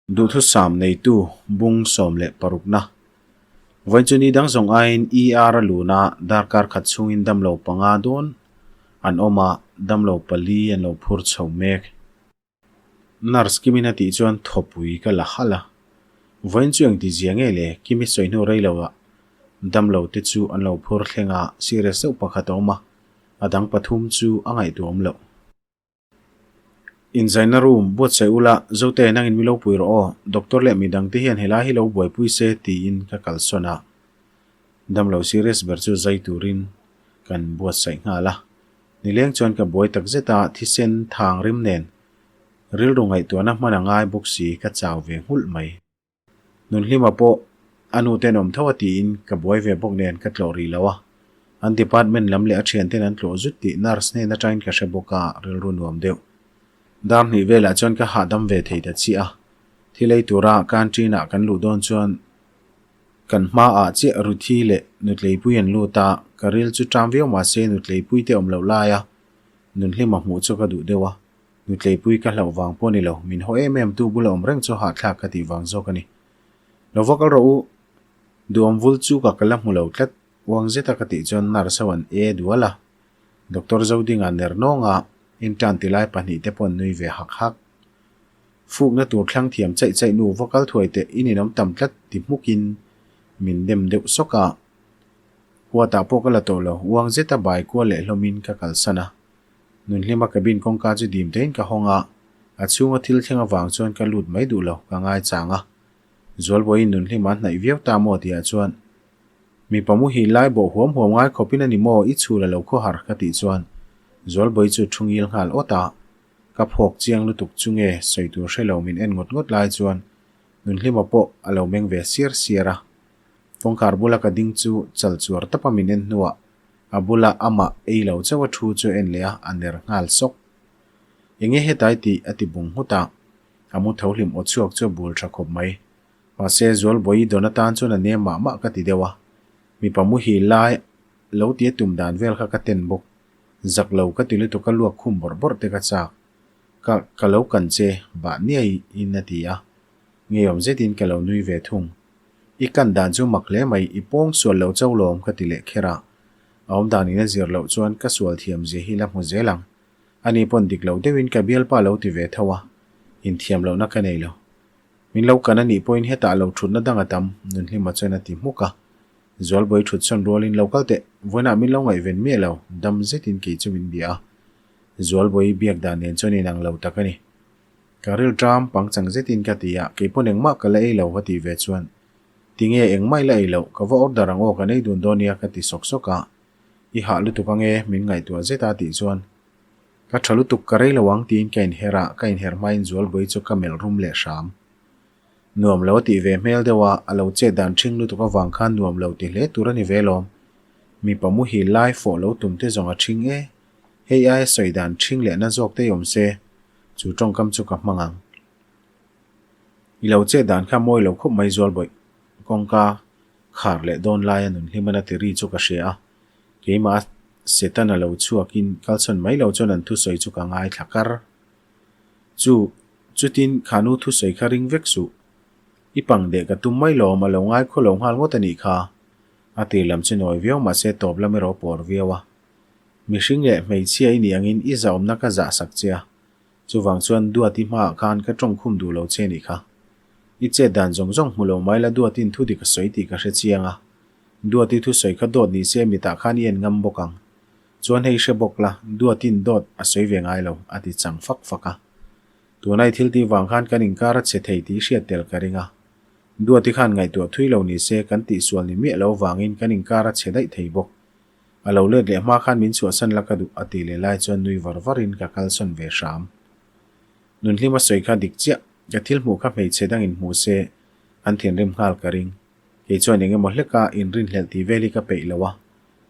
Duhthusam neitu bung 16 na. Vawiin chu ni dang zawng aiin ER a lun a, darkar khat chhungin damlo panga dawn an awm a, damlo pali an lo phur chho mek. Nurse Kimin a tih chuan thawpui ka la halh a. Vawiin chu engti zia nge le? Kimi sawi hnu rei lo ah damlo te chu an lo phur thleng a, serious deuh pakhat a awm a, a dang pathum chu a ngaihtuah awm loh. Inzaina room buatsaih ula, Zote nangin mi lo pui rawh aw, doctor leh midang te hian helai hi lo buaipui se tiin ka kalsawn a. Damlo serious ber chu zai turin kan buatsaih nghal a. Nileng chuan ka buai tak zet a, thisen thang rim nen rilru ngaihtuahna hman a ngai bawk si ka chau ve nghulh mai. Nunhlima pawh a nu ten awm tho a tiin ka buai ve bawk nen ka tlawh rih lo a, an department lam leh a thianten an tlawh zut tih nurse hnen atangin ka hre bawk a, rilru nuam deuh. Dar hnih velah chuan ka hahdam ve thei ta chiah a, thil ei tura canteen ah kan luh dawn chuan kan hma ah chiah Ruthi leh Nutleipui an lut a, ka ril chu ṭam viau mahse Nutleipui te awm loh laia Nunhlima hmuh chu ka duh deuh a. Nutleipui ka hlauh vang pawh ni lo, min haw em em tu bula awm reng chu hahthlak ka tih vang zawk a ni. Lo va kal rawh u, duhawm vul chu ka kal a hmu lo tlat, uang zeta ka tih chuan nurse ho an e dual a. Doctor Zodinga ner nawnga intern ti lai pahnih te pawh an nui ve hak hak. Fukna tur thlang thiam chaih chaih nu va kal thuai teh in inawm tam tlat ti hmukin min dem deuh sawk a. Huatah pawh ka la tawh lo, uang zeta bai kual leh hlawmin ka kalsan a. Nunhlima cabin kawngka chu dim tein ka hawng a, a chhunga thil thleng avang chuan ka lut mai duh lo, ka ngai chang a. Zualbawiin Nunhlima a hnaih viau ta maw tihah chuan, Mipa muhil lai bawh huam huam ngai khawpin a ni maw, i chhul a lo khawhar ka tih chuan Zualbawi chu thu ngil nghal awt a. Ka phawk chiang lutuk chu nge sawi tur hre lo min en ngawt ngawt lai chuan Nunhlima pawh a lo meng ve siar siar a. Kawngkhar bula ka ding chu chal chuar tapa min en hnuah A bula amah ei lo chauh a thu chu en leh a, a ner nghal sawk. Enge hetai tih a ti bung nghut a, a mu tho hlim aw chhuak chu a bul tha khawp mai. Mahse, Zualbawi dawn atan chuan a nem mah mah ka ti deuh a, mipa muhil lai lo ti a tum dan vel kha ka ten bawk. Zak lo ka ti lutuk a luak khum bawrh bawrh te ka chak. Ka, ka lo kan che, bah niai in a ti a. Ngeiawm zetin ka lo nui ve thung. I kan dan chu mak hle mai, i pawng sual lo chauh lawm ka ti leh kher a. A awm dan in a zir loh chuan ka sual thiam zia hi la hmu zel ang. Ani pawn dik lo deuhin ka bialpa lo ti ve tho a, inthiam lohna ka nei lo. Min lo kan anih pawhin hetah lo thutna dang a tam, Nunhlima chuan a ti hmuk a. Zualbawi thut sawn rualin lo kal teh, vawiinah min lo ngaihven miah lo, dam zetin kei chu min bia a. Zualbawi biak dan nen chuan inang lo tak a ni. Ka ril ṭam pangchang zetin ka ti a, kei pawn engmah ka la ei lo ka tih ve chuan, Tinge engmah i la ei loh, ka va order ang aw kan ei dun dawn nia ka ti sawk sawk a, I hah lutuk ange min ngaihtuah zet a tih chuan, Ka ṭha lutuk ka rei lo ang tiin ka inher a, ka inher hmain Zualbawi chu ka melh rum leh hram. Nuam lo a tih ve hmel deuh a, a lo chet dan ṭhing lutuk avang khan nuam lo ti hle tur a ni ve lawm. Mipa muhil lai fawh lo tum te zawng a ṭhing e, hei aia sawi dan ṭhing leh na zawk te i awm se, Chu tawngkam chu ka hmang ang. I lo chet dan kha mawi lo khawp mai Zualbawih. Kawngka khar leh dawn laia nun hlimana ti ri chu ka hria a. Keimah Setana lo chhuakin kalsawn mai lo chuan an thusawi chu ka ngaithla kar. Chu, chutin khanu thusawi kha ring vek suh. I pang deh ka tum mai lawm a lo ngai khaw lo nghal ngawt a nih kha. A tir lam chu nawi viau mahse tawp lam erawh pawr viau a. Mihring leh hmeichhia i nih angin i zahawmna ka zah sak che a, chuvang chuan Duati hmaah khan ka tawngkhum duh lo che nih kha. I chet dan zawng zawng hmu lo mai la Duatin thu dik a sawi tih ka hre chiang a, Duati thusawi kha dawt ni se mitah khan i en ngam bawk ang. Chuan hei hre bawk la, Duatin dawt a sawi ve ngai lo, a ti chang fak fak a. Tuna i thil tih vang khan kan inkar a che thei tih hriat tel ka ring a. Duati khan ngaihtuah thui lo ni se kan tihsual ni miah lo vangin kan inkar a che daih thei bawk. A lo let leh hma khan min chhuahsan la ka duh a tih leh lai chuan nui var varin ka kalsawn ve hram. Nunhlim a sawi kha dik chiah, ka thil hmuh kha hmeichhe dangin hmu se an thinrim nghal ka ring. Kei chuan eng emaw hleka inrinhlelh tih vel hi ka peih lo a,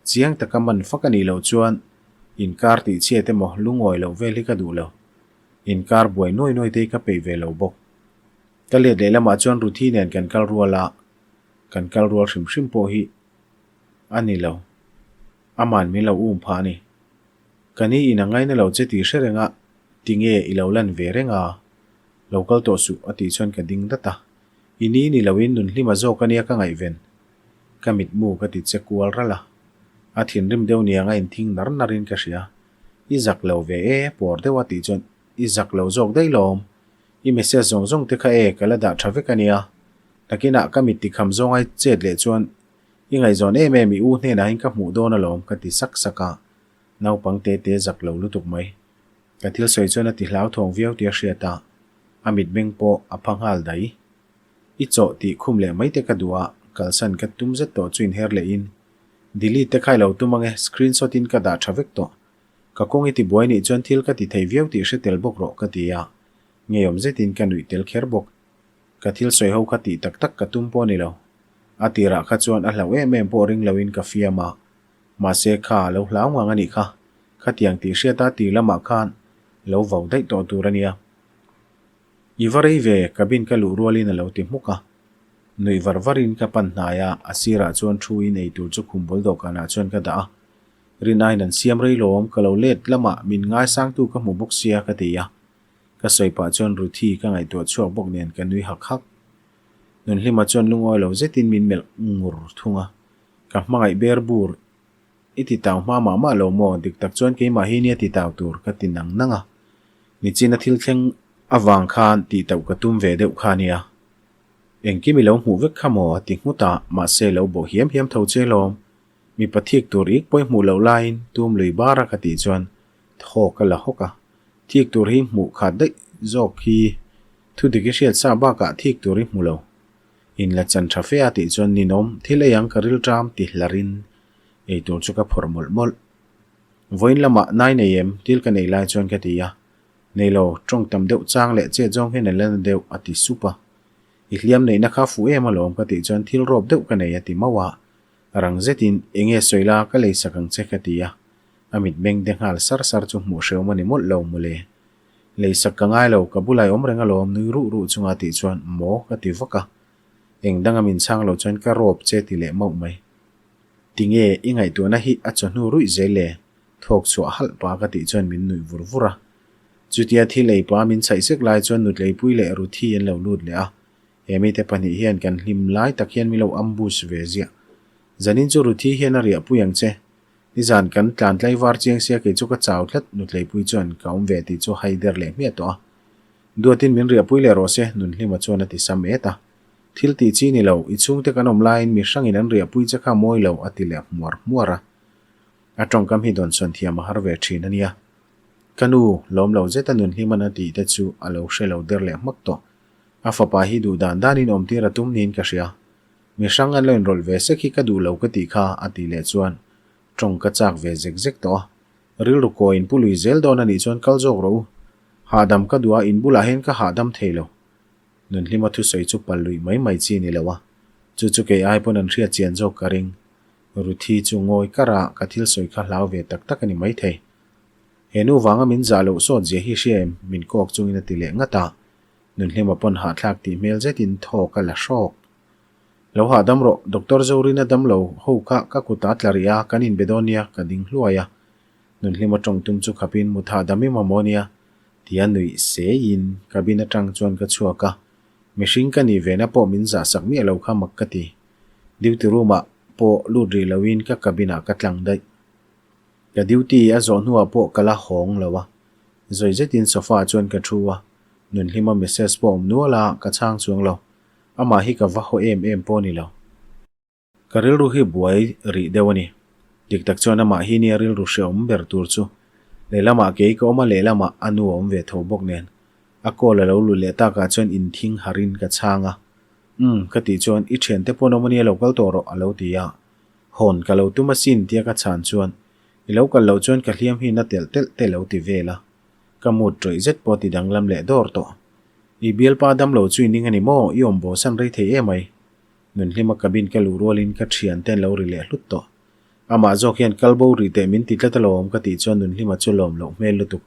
chiang taka man fak a nih loh chuan inkar tih chhiat emaw lungawi loh vel hi ka duh lo. Inkar buai nuai nuai te hi ka peih ve lo bawk. Ka let leh lamah chuan Ruthi nen kan kal rual a, kan kal rual hrim hrim pawh hi A ni lo. Aman min lo um phah a ni. Ka ni in a ngaina lo che tih hre reng a, tinge i lo lan ve reng a? Lo kal tawh suh a tih chuan ka ding dat a. I ni ni loin nun hlima zawk a nia ka ngaihven. Ka mitmu ka ti che kual ralh a. A thinrim deuh niang a inthing nar narin ka hria. I zak lo ve e, pawr deuh a tih chuan i zak lo zawk daih lawm. I message zawng zawng te kha e ka la dah tha vek a nia. Nakinah ka mit tikham zawngai chet leh chuan i ngaihzawn em em i u hnenah hian ka hmuh dawn alawm ka ti sak sak a. Naupang te te zak lo lutuk mai. Ka thil sawi chuan a ti hlauthawng viau tih a hriat a, a mitmeng pawh a pha nghal dai. I chawh tih khum leh mai te ka duh a, kalsan ka tum zet tawh chu inher leh in, Delete te kha i lo tum ange, screenshot in ka dah tha vek tawh. Ka kawng i ti buai nih chuan thil ka ti thei viau tih hre tel bawk rawh ka ti a, ngeiawm zetin ka nuih tel kher bawk. Ka thil sawi ho kha tih tak tak ka tum pawh a ni lo. A tirah kha chuan a hlauh em em pawh ring loin ka fiam a, Mahse kha a lo hlau ngang a nih kha, khatiang tih hriata tir lamah khan lo vau daih tawh tur a nia. I va rei ve, cabin ka luh rualin a lo ti hmuk a. Nuih var varin ka pan hnai a, a sirah chuan thu in ei tur chu khum bul dawhkanah chuan ka dah a. Rin aiin an siam rei lawm, ka lo let lamah min ngaisangtu ka hmu bawk sia ka ti a. Ka sawi pah chuan Ruthi ka ngaihtuah chhuak bawk nen ka nui hak hak. Nunhlima chuan lungawi lo zetin min melh ngur thung a. Ka hmangaih ber bur i ti tau hma mah mah lo maw? Dik tak chuan keimah hi nia ti tau tur ka ti nang nang a. Nichina thil thleng avang khan tih tauh ka tum ve deuh kha nia. Engkim i lo hmuh vek kha maw? A ti nghut a, mahse lo bawh hiam hiam tho che lawm. Mipa thik tur ik pawi hmuh loh laiin tum lui bar a ka tih chuan thaw ka la hawk a. Thik tur hi hmuh khat daih zawk hi thu dik i hriat sa bakah thik tur i hmu lo. In la chan tha fe a tih chuan ninawm thil ei ang ka ril ṭam ti hlarin ei tur chu ka phawrh mawlh mawlh. Vawiin lamah nai nei em thil ka nei lai chuan ka ti a, nei lo tawng tam deuh chang leh chet zawng hian a la na deuh a ti sup a. I hliam neihna kha fuh em alawm ka tih chuan thil rawp deuh ka nei a ti mauh a, rang zetin enge sawi la ka lei sak ang che ka ti a, a mitmeng de nghal sar sar chu hmuh hrehawm a ni mawlh lo mawle. Leisak ka ngai lo, ka bulai awm reng alawm nui ruh ruh chunga tih chuan maw ka ti vak a. Eng danga min chhang lo chuan ka rawp che ti leh mauh mai. Tinge i ngaihtuahna hi a chawhnu ruih zel le? Thawk chhuah halh pa ka tih chuan min nuih vur vur a. Chutia thil ei pa min chhaih sek lai chuan Nutleipui leh Ruthi an lo lut leh a. He mite pahnih hian kan hlim lai tak hian min lo ambush ve ziah. Zanin chu Ruthi hian a riahpui ang che. Nizan kan tlan tlaivar chiang sia kei chu ka chau tlat, Nutleipui chuan ka awm ve tih chu hai der leh hmiah tawh a. Duatin min riahpui leh rawh se, Nunhlima chuan a ti sam et a. Thil tih chi ni lo, i chhungte kan awm laiin mi hrangin an riahpui che kha mawi lo a ti leh hmuar hmuar a. A tawngkam hi dawnsawn thiam a har ve thin a nia. Ka nu, lawm lo zeta Nunhlima'n a tih te chu a lo hre lo der leh hmak tawh. A fapa hi duh dan danin awmtir a tum niin ka hria. Mi hrang an lo inrawlh ve sek hi ka duh lo ka tih kha a tih leh chuan tawng ka chak ve zek zek tawh a. Rilru kawi in pu lui zel dawn a nih chuan kal zawk rawh u. Hahdam ka duh a, in bulah hian ka hahdam thei lo. Nunhlima thusawi chu pal luih mai mai chi ni lo a, chu chu kei ai pawn an hriat chian zawk ka ring. Ruthi chu ngawi kar a, ka thil sawi kha hlau ve tak tak a ni maithei. He nu vanga min zah loh sawt zia hi hria em? Min kawk chungin a ti leh ngat a. Nunhlima pawn hahthlak tih hmel zetin thaw ka la hrawk. Lo hahdam rawh, Doctor Zorina damlo ho kha ka kut a tla rih a, kan inbe dawn nia, ka ding hluai a. Nunhlima tawng tum chu khapin mut hahdam i mamawh nia, tia nuih seiin cabin atang chuan ka chhuak a. Mihring ka nih vena pawh min zah sak miah lo kha mak ka ti. Duty room ah pawh lut rih loin ka cabin ah ka tlang daih. Ka duty a zawh hnuah pawh ka la hawng lo a. Zawi zetin sofa ah chuan ka thu a, Nunhlima message pawh awm nual a, ka chhang chuang lo. Amah hi ka va haw em em pawh a ni lo. Ka rilru hi buai rih deuh a ni. Dik tak chuan amah hi nia rilru hrehawm ber tur chu. Lehlamah kei ka awm a, lehlamah a nu a awm ve tho bawk nen. A call a lo lut leh takah chuan inthing harin ka chhang a. Umm, ka tih chuan i thiante pawn awm a nia lo kal tawh rawh a lo ti a. Hawn ka lo tum asin tia ka chhan chuan i lo kal loh chuan ka hliam hi na telh telh te lo ti vel a. Ka mood ṭawih zet pawh ti danglam leh dawr tawh. I bialpa damlo chu i ning a ni maw? I awm bosan rei thei em ai. Nunhlima cabin ka luh rualin ka thian te an lo ri leh hlut tawh. Amah zawk hian kal bo rih teh min ti tlat alawm ka tih chuan Nunhlima chu lawm loh hmel lutuk.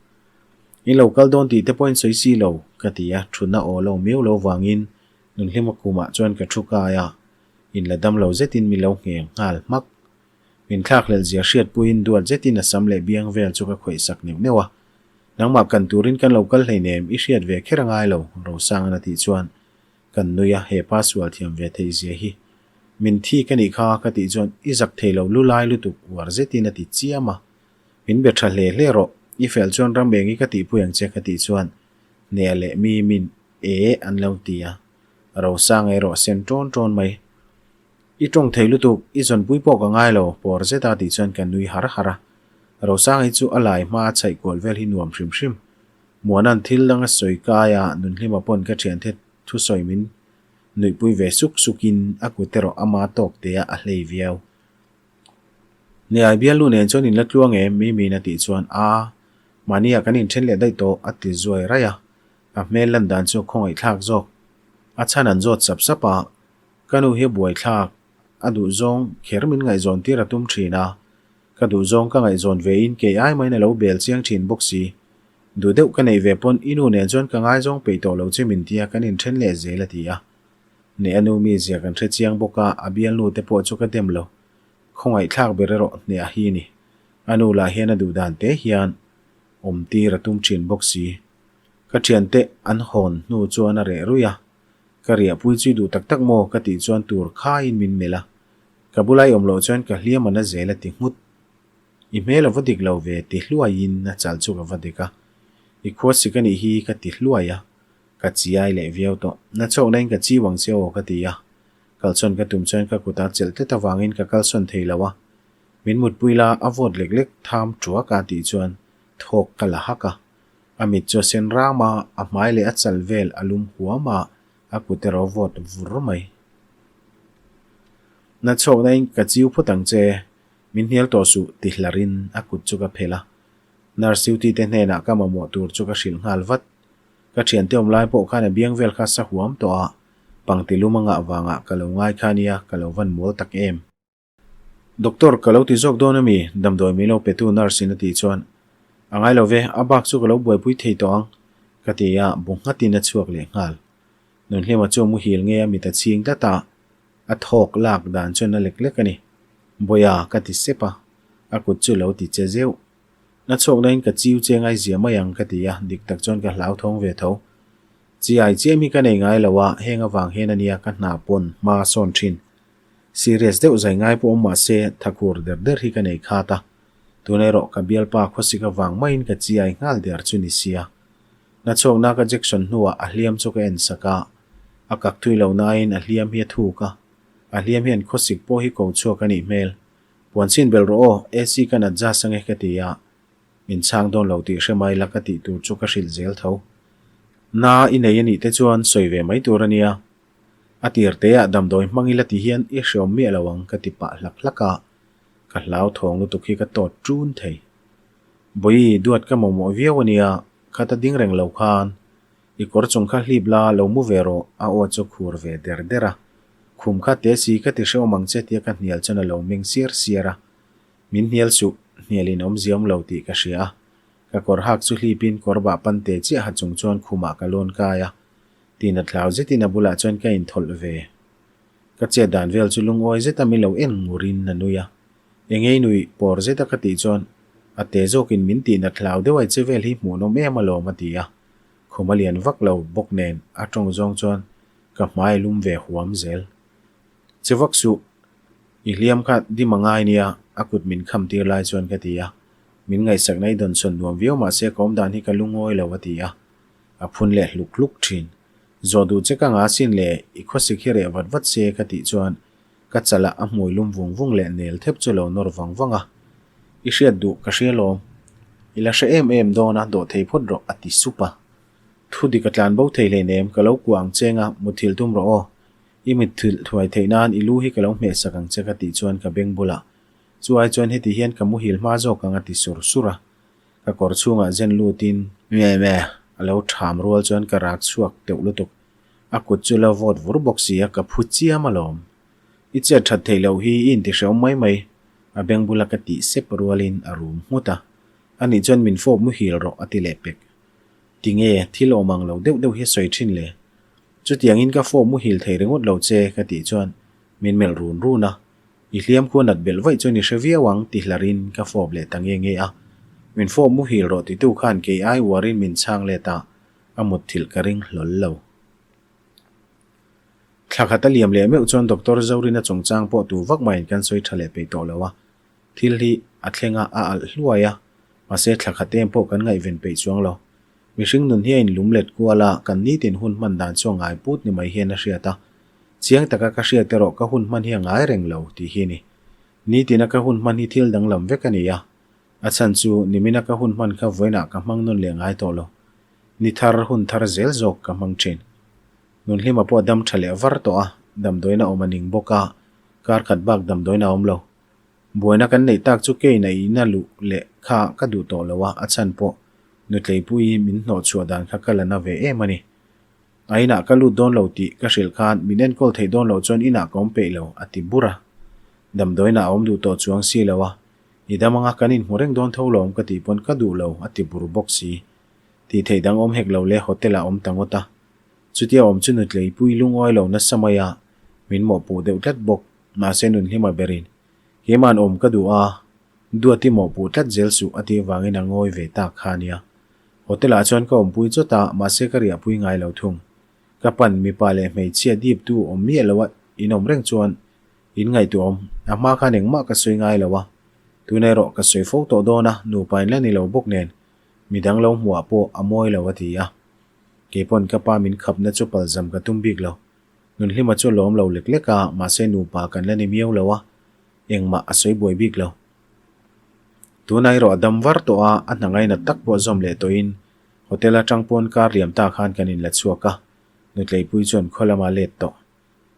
I lo kal dawn tih te pawhin sawi si lo, ka ti a, thutna aw lo miau lo vangin Nunhlima kumah chuan ka thu kai a, in la damlo zetin mi lo ngheng nghal hmak. Min thlakhlelh zia hriatpuiin duat zetin a sam leh biang vel chu ka khawih sak neuh neuh a. Nangmah kan turin kan lo kal hleinem, i hriat ve kher a ngai lo, Rosanga'n a tih chuan kan nui a, he pa sual thiam ve theih zia hi. Min thi ka nih kha ka tih chuan i zak thei lo lu lai lutuk uar zetin a ti chiam a. Min be tha hle hle rawh, i fel chuan ram eng i ka tihpui ang che ka tih chuan Hneh leh mi min e an lo ti a, Rosanga erawh sen ṭawn ṭawn mai. I ṭawng thei lutuk, i zawnpui pawh ka ngai lo, pawr zeta tih chuan ka nui har har a. Rosanga hi chu a lai hma a chhaih kual vel hi nuam hrim hrim. Muana'n thil dang a sawi kai a, Nunhlima pawn ka ṭhiante thusawi min nuihpui ve suk sukin a kut erawh ama tawk te a a hlei viau. Nihai bialnu nen chuan in la tluang em? Mimi'n a tih chuan, Aa, mahniah kan inṭhen leh daih tawh, a ti zuai raih a. A hmel lan dan chu khawngaihthlak zawk. A chhan an zawt sap sap a, ka nu hi a buaithlak, a duhzawng kher min ngaihzawn tir a tum thin a, ka duhzawng ka ngaihzawn ve in kei ai maiin a lo bel chiang thin bawk si. Duh deuh ka neih ve pawn i nu nen chuan ka ngaizawng peih tawh lo che min tia kan inṭhen leh zel a ti a. Hneh a nu mizia kan hre chiang bawk a, a bialnu te pawh chu ka dem lo. Khawngaihthlak ber erawh hneh a hi ni. A nu lah hian a duh dan te hian awm tir a tum thin bawk si. Ka thiante an hawn hnu chuan a reh ruih a, ka riahpui chu i duh tak tak maw ka tih chuan tur khaiin min melh a, ka bula i awm loh chuan ka hliam a na zel a ti nghut. I hmel a va dik lo ve ti hluaiin a chal chu ka va dik a, i khua sik a nih hi ka ti hluai a, ka chiai leh viau tawh. Na chhawkna in ka chiu ang che aw ka ti a, kalsawn ka tum chuan ka kut a chelh tlat avangin ka kalsawn thei lo a, min mutpui la a vawt lek lek tham ṭuak a tih chuan thawk ka la hak a. A mit chu a sen ram a, a hmai leh a chal vel a lum huam a, a kut erawh a vawt vur mai. Na chhawkna in ka chiu phawt ang che, min hnial tawh suh ti hlarin a kut chu ka phelh a. Nurse duty te hnenah ka mamawh tur chu ka hrilh nghal vat. Ka thiante awm lai pawh khan a biang vel kha sa huam tawh a, pangti lum a ngah vangah ka lo ngai kha nia, ka lo van mual tak em. Doctor, ka lo ti zawk dawn ami? Damdawi min lo petu nurse in a tih chuan, A ngai lo ve, a bak chu ka lo buaipui thei tawh ang, ka ti a, bu nghatin a chhuak leh nghal. Nunhlima chu a muhil nge a mit a chhing tlat a, a thawk lak dan chuan a lek lek a ni. Bawiha, ka ti sep a, a kut chu lo ti che zeuh. Na chhuak nain ka chiu che ngaizia mai ang ka ti a, dik tak chuan ka hlauthawng ve tho. Chiai chiam hi ka nei ngai lo a, heng avang hian a nia ka hna pawn hma a sawn thin. Serious deuh zai ngai pawh awm mahse thakur der der hi ka nei khat a, tuna erawh ka bialpa khawsik avang maiin ka chiai nghal der chu ni sia. Nachhawkna ka jection hnuah a hliam chu ka en sak a, a kak thui lo nain a hliam hi a thuk a, a hliam hian khawsik pawh hi ko chhuak a nih hmel. Puan chhin belh rawh aw, AC kan adjust ange ka ti a, min chhang dawn lo tih hre mai la ka tih tur chu ka hrilh zel tho. Na i nei a nih te chuan sawi ve mai tur a nia. A tir te ah damdawi hmang ila ti hian i hreawm miah lo ang ka ti pah hlak hlak a, ka hlauthawng lutuk hi ka tawt ṭun thei. Bawi, duat ka mamawh viau a nia, khata ding reng lo khan i kawr chung kha hlip la lo mu ve rawh a aw chu khur ve der der a. Khum kha te si ka ti hreawm ang che tia ka hnial chuan a lo meng siar siar a. Min hnial suh, hnial in awmzia awm lo tih ka hria a. Ka kawr hak chu hlipin kawr bah pan te chiah ha chung chuan khumah ka lawn kai a. Tiin a thlau zetin a bulah chuan ka inthawlh ve. Ka chet dan vel chu lungawi zeta min lo en ngurin a nui a. Engei nui pawr zeta ka tih chuan a te zawkin min tihna thlau deuh ai che vel hi hmuhnawm em alawm a ti a. Khum a lian vak lo bawk nen a tawng zawng chuan ka hmai lum ve huam zel. Che vak suh, i hliam kha dim a ngai nia a kut min kham tir lai chuan ka ti a. Min ngaihsakna i dawnsawn nuam viau mahse ka awmdan hi ka lungawi lo a ti a. A phun leh hluk hluk thin. Zawh duh che ka nga sin le, i khawsik hi reh vat vat se ka tih chuan ka chalah a hmui lum vung vung leh nel thep chu lo nawr vang vang a. I hriat duh ka hria lawm. I la hre em em dawn a, dawh thei phawt rawh a ti sup a. Thu dik a tlan bo thei hleinem, ka lo kuah ang che nga, muthilh tum rawh aw. I mitthilh thuai theih nan i lu hi ka lo hmeh sak ang che ka tih chuan ka beng bulah. Chu ai chuan heti hian ka muhil hma zawk ang a ti sur sur a. Ka kawr chhungah zen lutin me me a lo tham rual chuan ka rak chhuak teuh lutuk. A kut chu la vawt vur bawk si a, ka phu chiam alawm. I chet that theih loh hi i intihrehawm mai mai, a beng bula ka tih sep rualin a rum nghut a. Anih chuan min fawp muhil rawh a ti leh pek. Tinge thil awm ang lo deuh deuh hi a sawi thin le? Chutiangin ka fawp muhil thei ringawt lo che ka tih chuan min melh run run a. I hliam khuan nat belh vaih chuan i hre viau ang ti hlarin ka fawp leh ta nge nge a. Min fawp muhil rawh titu khan kei ai uarin min chhang let a, a mutthilh ka ring hlawl lo. Thla khat a liam leh meuh chuan Doctor Zorina chungchang pawh tu vak maiin kan sawi tha leh peih tawh lo a, thil hi a thleng a, a alh hluai a, mahse thla khat em pawh kan ngaihven peih chuang lo. Mihring nun hi a inlumlet kual a, kan nitin hun hman dan chu a ngai put ni mai hian a hriat a, chiang taka ka hriat erawh ka hun hman hi a ngai reng lo tih hi a ni. Nitina ka hun hman hi thil danglam vek a ni a, a chhan chu nimina ka hun hman kha vawiinah ka hmang nawn leh ngai tawh lo. Ni thar hun thar zel zawk ka hmang thin. Nunhlima pawh dam tha leh var tawh a, damdawiin a awm a ning bawk a, kar khat bak damdawiin a awm lo. Buaina kan neih tak chu kein a ina luh leh kha ka duh tawh lo a, a chhan pawh Nutleipui min hnawh chhuah dan kha ka la na ve em a ni. A inah ka lut dawn lo tih ka hrilh khan min enkawl theih dawn loh chuan inah ka awm peih lo, a ti bur a. Damdawiinah a awm duh tawh chuang si lo a, i dam anga kan inhmu reng dawn tho lawm ka tih pawn ka duh lo, a ti bur bawk si. Tih theih dang awm hek lo le hotel ah awm ta ngawt a. Chutia awm chu nutleipui lungawi lo nasa mai a, min mawhpuh deuh tlat bawk, mahse nunhlima berin Keima'n awm ka duh a, Duati mawhpuh tlat zel suh a tih avangin a ngawi ve tak kha a nia. Hotel ah chuan ka awmpui chawt a, mahse ka riahpui ngai lo thung. Ka pan mipa leh hmeichhia dip tu awm miah lo a inawm reng chuan in ngaihtuah awm, a hma khan engmah ka sawi ngai lo a. Tuna erawh ka sawi fo tawh dawn a, nupa in la ni lo bawk nen midang lo hmuah pawh a mawi lo a ti a. Keipawn ka pa min khapna chu palzam ka tum bik lo. Nunhlima chu a lawm lo lek lek a, mahse nupa kan la ni miau lo a, engmah a sawi buai bik lo. Tuna erawh a dam var tawh a, a hna ngainat tak pawh zawm leh tawhin hotel atang pawn kar liam ta khan kan inla chhuak a, Nutleipui chuan khaw lama let tawh.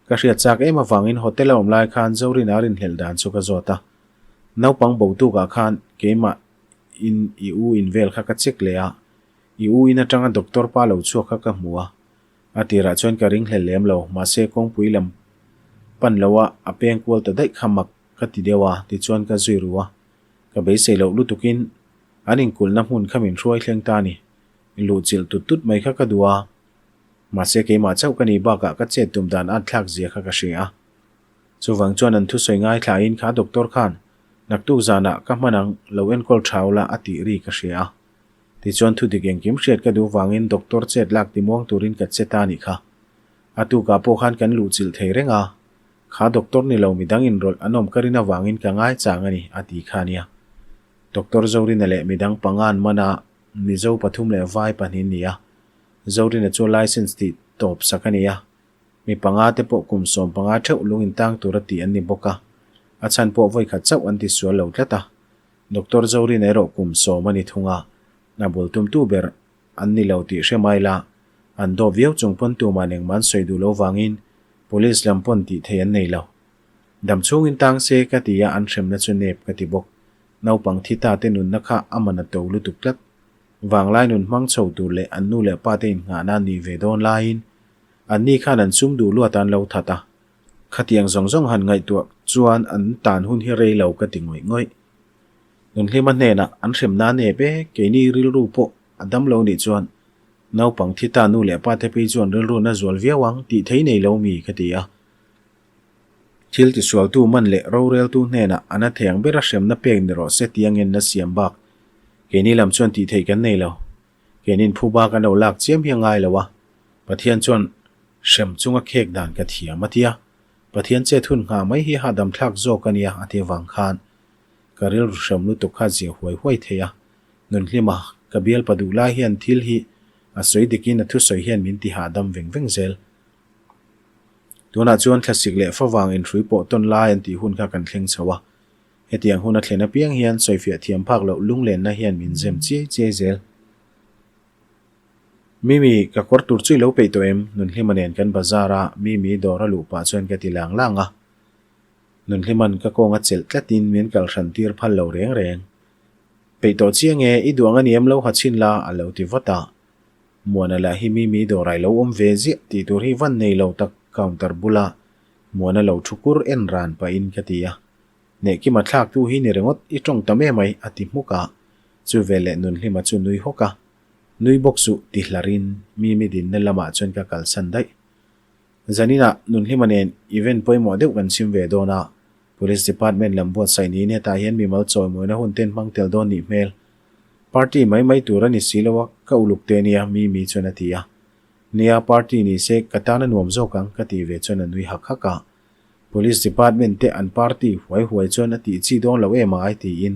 Ka hriat chak em avangin hotel a awm lai khan Zorina rinhlelh dan chu ka zawt a. Naupang bo tukah khan keimah in i u in vel kha ka check leh a, i u in atanga doctor pa lo chhuak kha ka hmu a, a tirah chuan ka ringhlel lem lo, mahse kawngpui lam pan lo a a peng kual ta daih kha mak ka ti deuh a, tichuan ka zui ru a, ka beisei loh lutukin an inkulhna hmun kha min hruai thleng ta a ni, luhchilh tut tut mai kha ka duh a, mahse keimah chauh ka nih bakah ka chet tum dan at thlak zia kha ka hria a. Chuvang chuan an thusawi ngaithlain kha doctor khan naktuk zanah ka hman ang lo enkawl thau la a tih ri ka hria a. Tichuan thudik engkim hriat ka duh vangin doctor chet lak timuang turin ka che ta nih kha. A tukah pawh khan kan luhchilh thei reng a, kha doctor ni lo midang inrawlh an awm ka rin avangin ka ngaichang a ni a ti kha nia. Doctor Zorina leh midang pangan mana Mizo pathum leh vai pahnih ni a, Zorina chu license tih tawp sak a ni a. Mi panga te pawh kum 15 theuh lung intang tura tih an ni bawk a, a chhan pawh vawi khat chauh an ti sual lo tlat a. Doctor Zorina erawh kum 10 a ni thung a, a bul tumtu ber an ni lo tih hre mai la, an dawp viau chung pawn tumah engmah an sawi duh lo vangin Police lam pawn tih theih an nei lo. Dam chhungin tang se ka ti a, an hremna chu nep ka ti bawk. Naupang thi ta te nunna kha a man a to lutuk tlat. Vanglai nun hmang chho tur leh an nu leh pa te innghahna an nih ve dawn laiin Anni khan an sum duh luat an lo that a, khatiang zawng zawng han ngaihtuah chuan an tan hun hi rei lo ka ti ngawih ngawih. Nunhlima hnenah an hremna nep e, keini rilru pawh a dam lo nih chuan naupang thi ta nu leh pa te phei chuan rilru na zual viau ang tih thei nei lo mi ka ti a. Thil tisualtu man leh roreltu hnenah a na thei ang bera hremna pek ni rawh se tih angenna siam bak keini lam chuan tih theih kan nei lo. Keinin phuba kan lo lak chiam hi a ngai lo a, Pathian chuan hrem chunga khek dan ka thiam a tia, Pathian chet hun nghah mai hi hahdam thlak zawk a nia a ti avang khan ka rilru hrem lutuk kha zia huai huai thei a, Nunhlima ka bialpa duh lai hian thil hi a sawi dikin a thusawi hian min ti hahdam veng veng zel. Tunah chuan thlasik leh favang inhrui pawh tawn lai an tih hun kha kan thleng chho a, Hetiang hun a thlen apiang hian sawifiah thiam phak loh lunglenna hian min zem chiai chiai zel. Mimi, ka kawr tur chu i lo peih tawh em? Nunhlima nen kan bazar a, Mimi dawr a luh pah chuan ka ti lang lang a. Nunhlima'n ka kawng a chelh tlatin min kal hran tir phal lo reng reng. Peih tawh chiang e, i duang a ni em lo ha chhin la, a lo ti vat a. Muana lah hi Mimi dawrah i lo awm ve ziah tih tur hi van nei lo tak counter bula Muana lo thu kur en ran pahin ka ti a. Nehkima thlaktu hi ni ringawt i tawng ta me mai a ti hmuk a, chu veleh Nunhlima chu nui hawk a, nui bawk suh ti hlarin Mimi dinna lamah chuan ka kalsan daih. Zaninah Nunhlima nen event pawimawh deuh kan chhim ve dawn a, Police Department lam buatsaih niin hetah hian mimal chawimawina hun ten hmang tel dawn nih hmel. Party mai mai tur a ni si lo a, ka uluk teh nia, Mimi chuan a ti a. Nia, party ni se ka tan a nuam zawk ang, ka tih ve chuan a nui hak hak a. Police department te an party huai huai chuan a tih chi dawn lo em ai tiin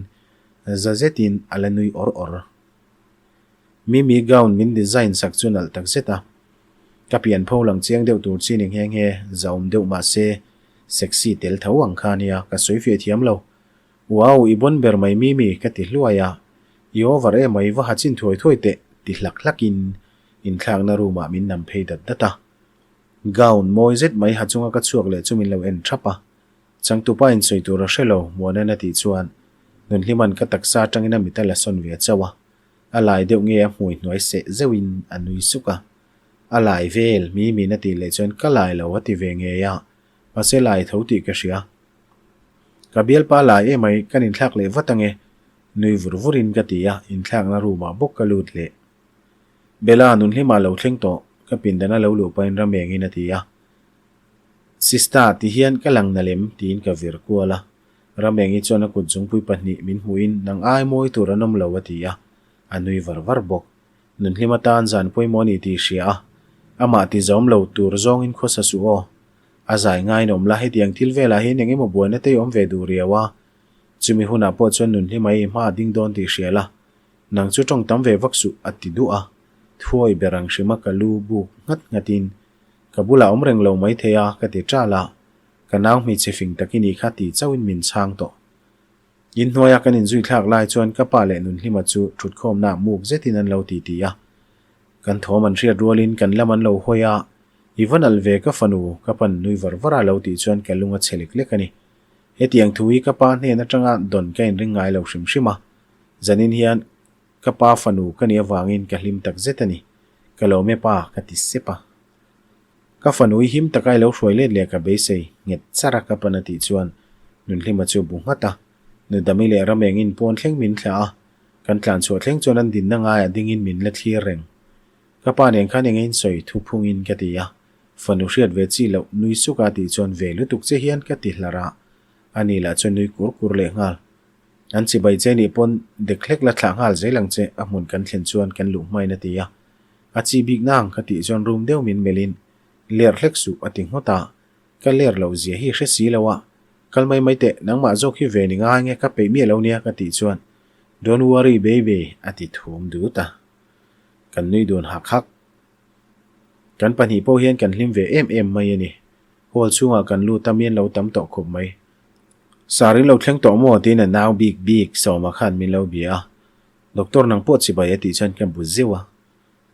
za zetin a la nui awr awr. Mimi gown min design sak chu nalh tak zet a. Ka pian pho lang chiang deuh tur chi ni nghe nghe, zaum deuh mahse sexy tel tho ang kha nia ka sawi fiah thiam lo. Wow, i bon ber mai Mimi ka ti hluai a, i over em mai va ha chin thuai thuai teh ti hlak hlak in inthlakna room ah min nam phei dat dat a. Gown mawi zet mai ha chunga ka chhuak leh chu min lo en thap a. Changtupa in sawi tur a hre lo, Muanan a tih chuan Nunhliman ka taksa atangin a mit a la sawn ve chauh a. A lai deuh nge a hmui hnuai seh zeuhin a nui suk a. A lai vel, Mimi'n a tih leh chuan ka lai lo a ti ve ngei a, mahse lai tho tih ka hria. Ka bialpa lai emai kan inthlak leh vat ange, nui vur vurin ka ti a, inthlakna room ah bawk ka lut leh. Bella, Nunhlimah lo thleng tawh, ka pindan a lo luh pahin Ramengin a ti a. Sista, ti hian ka lang na lem, tiin ka vir kual a. Ramengi chuan a kut zungpui pahnih min hmuhin nang ai mawi tur an awm lo a ti a, a nui var var bawk. Nunhlim atan zan pawimawh a ni tih hria a, amah ti zawm lo tur zawngin khawsa suh aw. A zai ngaiin awm la, hetiang thil velah hian eng emaw buaina te i awm ve duh riau a. Chumi hunah pawh chuan Nunhlim a i hma a ding dawn tih hria la, nang chu tawng tam ve vak suh a ti duh a. Thuawi ber ang hrima ka lu buk nghat nghatin ka bulah awm reng lo maithei a ka ti ṭal a. Ka nau hmeichhe fing tak i nih kha tih chauhin min chhang tawh. In hnuaia kan inzui thlak lai chuan ka pa leh Nunhlima chu thutkhawmna muk zetin an lo ti ti a. Kan thawm an hriat rualin kan lam an lo hawi a, I va nalh ve ka fanu, ka pan nui var var a lo tih chuan ka lung a chhe lek lek a ni. Hetiang thu hi ka pa hnen atanga dawn ka inring ngai lo hrim hrim a. Zanin hian ka pa fanu ka nih avangin ka hlim tak zet a ni. Ka lawm e pa, ka ti sep a. Ka fanu i him taka i lo hruai let leh ka beisei, nghet char a ka pan a tih chuan Nunhlima chu bu nghat a. Nudami leh Ramengin pawn thleng min thlah a, kan tlan chhuah thleng chuan an dinna ngaiah dingin min la thlir reng. Ka pa nen khan eng a insawi thu phungin ka ti a, fanu hriat ve chi loh nui suk a tih chuan ve lutuk che hian ka ti hlarh a, ani lah chuan nui kur kur leh nghal. An chibai che nih pawn dek hlek la thlah nghal zel ang che, a hmun kan thlen chuan kan luh hmain a ti a. A chi bik nang ka tih chuan rum deuh min melhin ler hlek suh a ti nghawt a, ka ler loh zia hi hre si lo a, kal mai mai teh nangmah zawk hi ve ni ngai nge ka peih miah lo nia ka tih chuan Don't worry baby a ti thum dut a, kan nui dun hak hak. Kan pahnih pawh hian kan hlim ve em em mai a ni. Hall chhungah kan lut a mian lo tam tawh khawp mai. Sar in lo thleng tawh maw tiin a nau bik bik Sawma khan min lo bia a, Doctor nang pawh chibai a tih chuan ka bu zeuh a.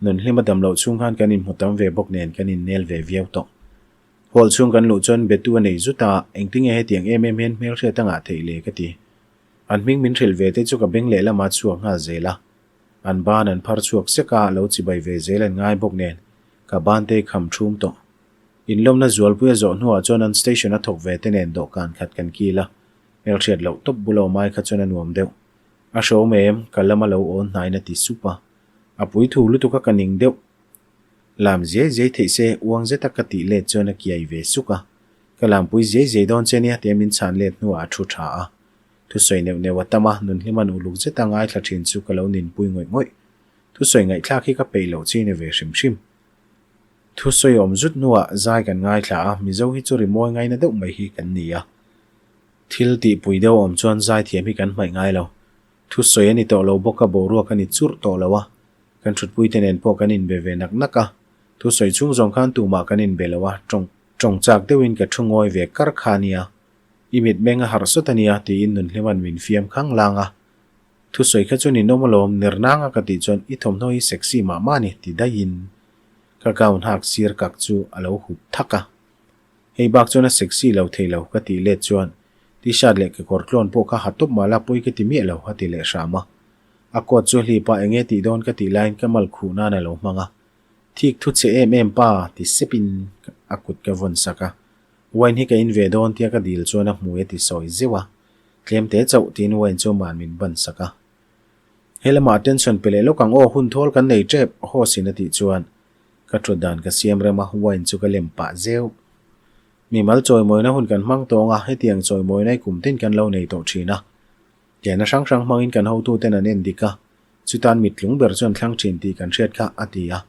Nunhlima dam loh chhung khan kan inhmu tam ve bawk nen kan innel ve viau tawh. Hall chhung kan luh chuan betu a nei zut a, engtinge hetiang em em hian hmelhriat a ngah theih le ka ti. An hming min hrilh ve te chu ka beng lehlam a chhuak nghal zel a. An ban an phar chhuak sek a, lo chibai ve zel an ngai bawk nen ka ban te kham thum tawh. Inlawmna zualpui a zawh hnuah chuan an station a thawk ve te nen dawhkan khat kan kil a, hmelhriat loh tawp bulo mai kha chuan a nuam deuh. A hrawm em? Ka lam a lo awn hnaiin a ti sup a. A pui thu lutuk a ka ning deuh. Lam ziai ziai theih se, uang zeta ka tih let chuan a kiai ve suk a. Ka lampui ziai ziai dawn che nia tia min chhan let hnuah a thu tha a. Thusawi neuh neuh a tam a, Nunhliman uluk zeta ngaithla thin chu ka lo ninpui ngawih ngawih. Thusawi ngaihthlak hi ka peih loh chi ni ve hrim hrim. Thusawi awm zut hnuah zai kan ngaithla a, Mizo hi chu rimawi ngaina deuh mai hi kan ni a. Thil tihpui deuh awm chuan zaithiam hi kan hmaih ngai lo. Thusawi a ni tawh lo bawk a, boruak a ni churh tawh lo a. Kan thutpuite nen pawh kan inbe ve nak nak a. Thusawi chhung zawng khan tumah kan inbe lo a, tawng tawng chak deuhin ka thu ngawi ve kar kha a nia. I mitmeng a harh sawt a nia, tiin Nunhlima'n min fiam khang lang a. Thusawi kha chu ninawm alawm, ner nang a ka tih chuan i thawmhnaw hi sexy mah mah a ni, ti daihin ka gown hak sir kak chu a lo hup thak a. Hei bak chuan a sexy lo thei lo ka tih let chuan T-shirt leh kekawr tlawn pawh kha ha tawp mah la pawi ka ti miah lo a ti leh hram a. A coat chu hlip a enge tih dawn ka tih laiin ka mal khuh nan a lo hmang a. Thik thu che em em pa ti sep in a kut ka vawn sak a. Wine hi ka in ve dawn tia ka dil chuan a hmui a ti sawi zeuh a. Tlem te chauh tiin wine chu man min ban sak a. He lamah attention pe leh lawk ang aw hun thawl kan nei tep host in a tih chuan Ka thut dan ka siam rem a, wine chu ka lem pah zeuh. Mimal chawimawina hun kan hmang tawng a, hetiang chawimawina i kum tin kan lo nei tawh thin a. Tliahna hrang hrang hmangin kan hotuten an en dik a. Chutan mittlung ber chuan thlang thin tih kan hriat kha, a ti a,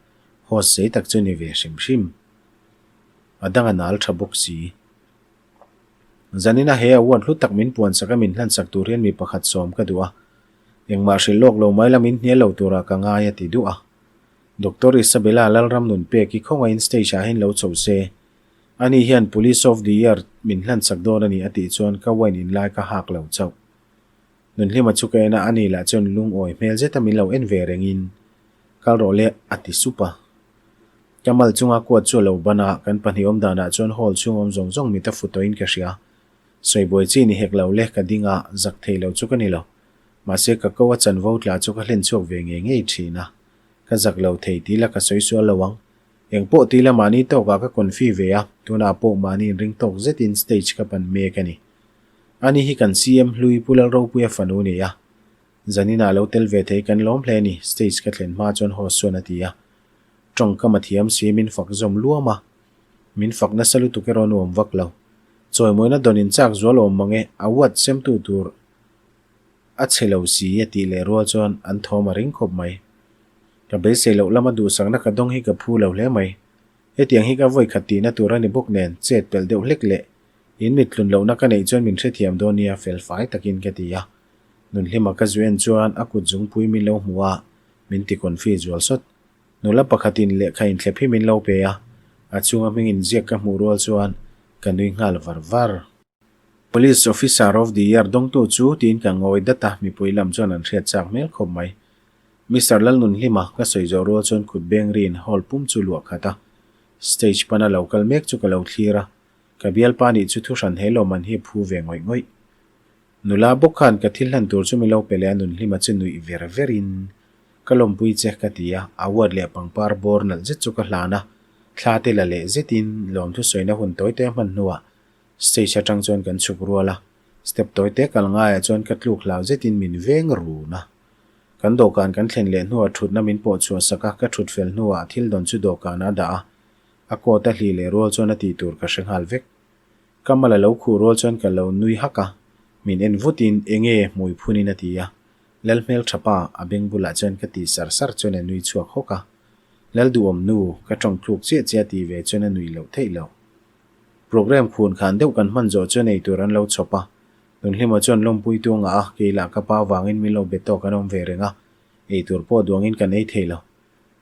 host sei tak chu ni ve hrim hrim. A dang a nal tha bawk si. Zanina he award hlu tak min puan sak a min hlan sak tur hian mi pakhat sawm ka duh a, engmah hrilh lawk lo mai la min hnial lo turah ka ngai a ti duh a. Doctor Isabella Lalram nun pek hi khawngaihin stage ah hian lo chho se, ani hian Police of the Year min hlan sak dawn a ni a tih chuan ka wine in lai ka hak lo chauh. Nunhlima chu ka en a, ani lah chuan lungawi hmel zeta min lo en ve rengin, Kal rawh le, a ti sup a. Ka mal chunga kuat chu a lo ban a, kan pahnih awm danah chuan hall chhung awm zawng zawng mit a fu tawhin ka hria. Sawibuai chi ni hek lo le, ka ding a, zak thei lo chu ka ni lo. Mahse ka ko a chanvo tla chu ka hlen chhuak ve ngei ngei thin a. Ka zak lo thei ti la ka sawi sual lo ang. Eng pawh ti la mahni tawkah ka confi ve a, tunah pawh mahni inring tawk zetin stage ka pan mek a ni. Ani hi kan CM hlui Pu Lalropuia fanu ni a. Zaninah lo tel ve thei kan lawm hle a ni, stage ka thlen hma chuan host chuan a ti a. Tawngkam a thiam si min fak zawm luam a. Min fak nasa lutuk erawh nuam vak lo. Chawimawina dawn in chak zual awm mang e, award semtu tur a chhe lo si a tih leh rual chuan an thawm a ring khawp mai. Ka beisei loh lama duhsakna ka dawng hi ka phu lo hle mai. Hetiang hi ka vawi khat tihna tur a ni bawk nen chet pelh deuh hlek leh in mit tlun lohna ka neih chuan min hrethiam dawn nia fel fai takin ka ti a. Nunhlima ka zu en chuan a kut zungpui min lo hmu a, min ti confi zual sawt. Nula pakhatin lehkha inthlep hi min lo pe a, a chhunga hming inziak ka hmuh rual chuan ka nui nghal var var. Police Officer of the Year dawngtu chu tiin ka ngawi dat a, mipui lam chuan an hriat chak hmel khawp mai. Mister Lalnunhlima ka sawi zawh rual chuan kut beng riin hall pum chu luah khat a, stage pana lo kal mek chu ka lo thlir a, ka bialpa nih chu thuhran he lawmman hi a phu ve ngawih ngawih. Nula bawk khan ka thil hlan tur chu min lo pe leh a Nunhlima chu nuih ver ver in ka lawmpui che ka ti a, award leh pangpar bawr nalh zet chu ka hlan a, thla te la leh zet in lawmthu sawina hun tawi te hman hnuah stage atang chuan kan chhuk rual a, step tawi te kal ngaiah chuan ka tluk hlau zet in min veng run a. Kan dawhkan kan thlen leh hnuah thutna min pawh chhuah sak a, ka thut fel hnuah thil dawn chu dawhkan a dah a, a coat a hlih leh rual chuan a tih tur ka hre nghal vek. Ka mal a lo khuh rual chuan ka lo nui hak a, min en vutin enge hmui phunin a ti a, Lal hmeltha pa a beng bulah chuan ka ti sar sar chuan a nui chhuak hawk a, Lal duhawm nu ka tawng tluk chiah chiah tih ve chuan a nui loh theih loh. Program khun khan deuh kan hman zawh chuan eitur an lo chhawp a, Nunhlima chuan lawmpui tu a ngah a, kei lah ka pa vangin min lo be tawk an awm ve reng a, eitur pawh duangin kan ei thei lo.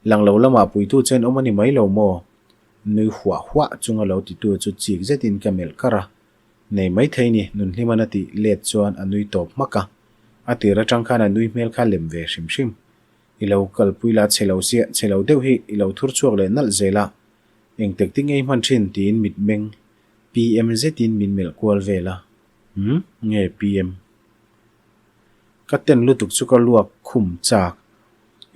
Lang lo lamah puitu chuan awm a ni mai lo maw? Nui huah huah chunga lo titu chu chik zetin ka melh kar a. Nei mai thei ni, Nunhliman a tih let chuan a nui tawp hmak a. A tir atang khan a nui hmel kha lem ve hrim hrim. I lo kalpui la chhe lo siah, chhe lo deuh hi i lo thur chhuak leh nalh zel a. Eng tek ti ngei hman thin tiin mitmeng PM zetin min melh kual vel a. Umm, nge PM? Ka ten lutuk chu ka luak khum chak.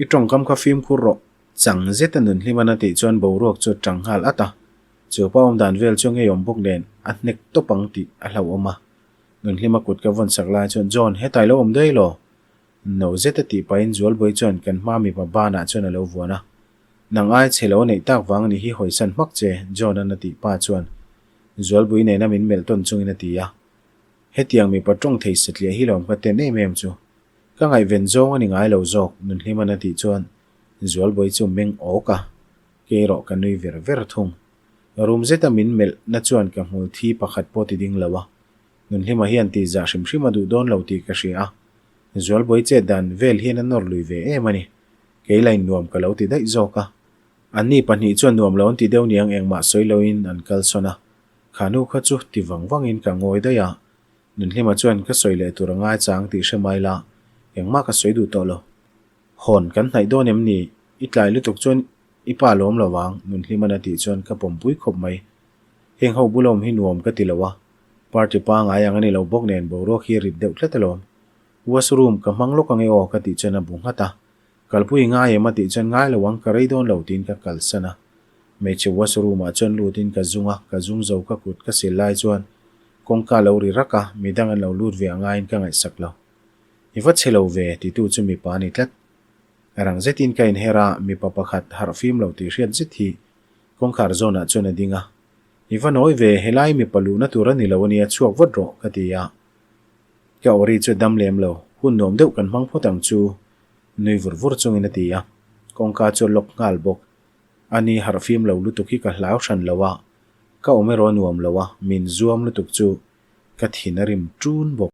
I tawngkam kha fimkhur rawh. Chang zeta nun hliman a tih chuan boruak chu a tang nghal at a, chu pa awm dan vel chu ngeiawm bawk nen a hnek tawp ang tih a hlauhawm a. Nun hlima kut ka vawn sak lai chuan John, hetai lo awm daih law? No zeta tih pahin Zualbawi chuan kan hma mipa banah chuan a lo vuan a. Nang ai chhe lo neih tak vang ni hi hawisan hmak che, John-an a tih pa chuan Zualbui nena min melh tawn chungin a ti a. Hetiang mipa tawng thei satliah hi lawm ka ten em em chu. Ka ngaihven zawng a ni ngai lo zawk, Nunhliman a tih chuan Zualbawi chu meng awk a, kei erawh ka nui ver ver thung. Rum zeta min melh na chuan ka hmul thi pakhat pawh ti ding lo a, Nunhlima hian tih zah hrim hrim a duh dawn lo tih ka hria a, Zualbawi chet dan vel hian a nawr lui ve em a ni. Kei lain nuam ka lo ti daih zawk a. Anni pahnih chuan nuam lo an ti deuh niang engmah sawi loin an kalsawn a, kha nu kha chu ti vang vangin ka ngawi daih a, Nunhlima chuan ka sawi leh tur a ngai chang tih hre mai la, engmah ka sawi duh tawh lo. Hawn kan hnaih dawn em ni? I tlai lutuk chuan i pa lawm lo vang, Nunhliman a tih chuan ka pawmpui khawp mai. Heng ho bulawm hi nuam ka ti lo a, party pangai ang a ni lo bawk nen boruak hi rit deuh tlat alawm. Washroom ka hmang lawk ange aw ka tih chuan a bu nghat a. Kalpui i ngai em a tih chuan ngai lo ang, ka rei dawn lo tiin ka kalsan a. Hmeichhe washroom ah chuan lutin ka zung a, ka zung zo ka kut ka sil lai chuan kawngka lo ri rak a, midang an lo lut ve angaiin ka ngaihsak lo. I va chhe lo ve titu chu mipa a ni tlat. Rang zetin ka inher a, mipa pakhat harh fim lo tih hriat zet hi kawngkhar zawnah chuan a ding a. I va nawi ve, helai mipa luhna tur a ni lo ania chhuak vat rawh ka ti a. Ka awri chu dam lem lo, hun nuam deuh kan hmang phawt ang chu. Nui vur vur chungin a ti a, kawngka chu a lock nghal bawk. Ani harhfim lo lutuk hi ka hlau hran lo a, ka awm erawh a nuam lo a, min zuam lutuk chu ka thin a rim ṭun bawk.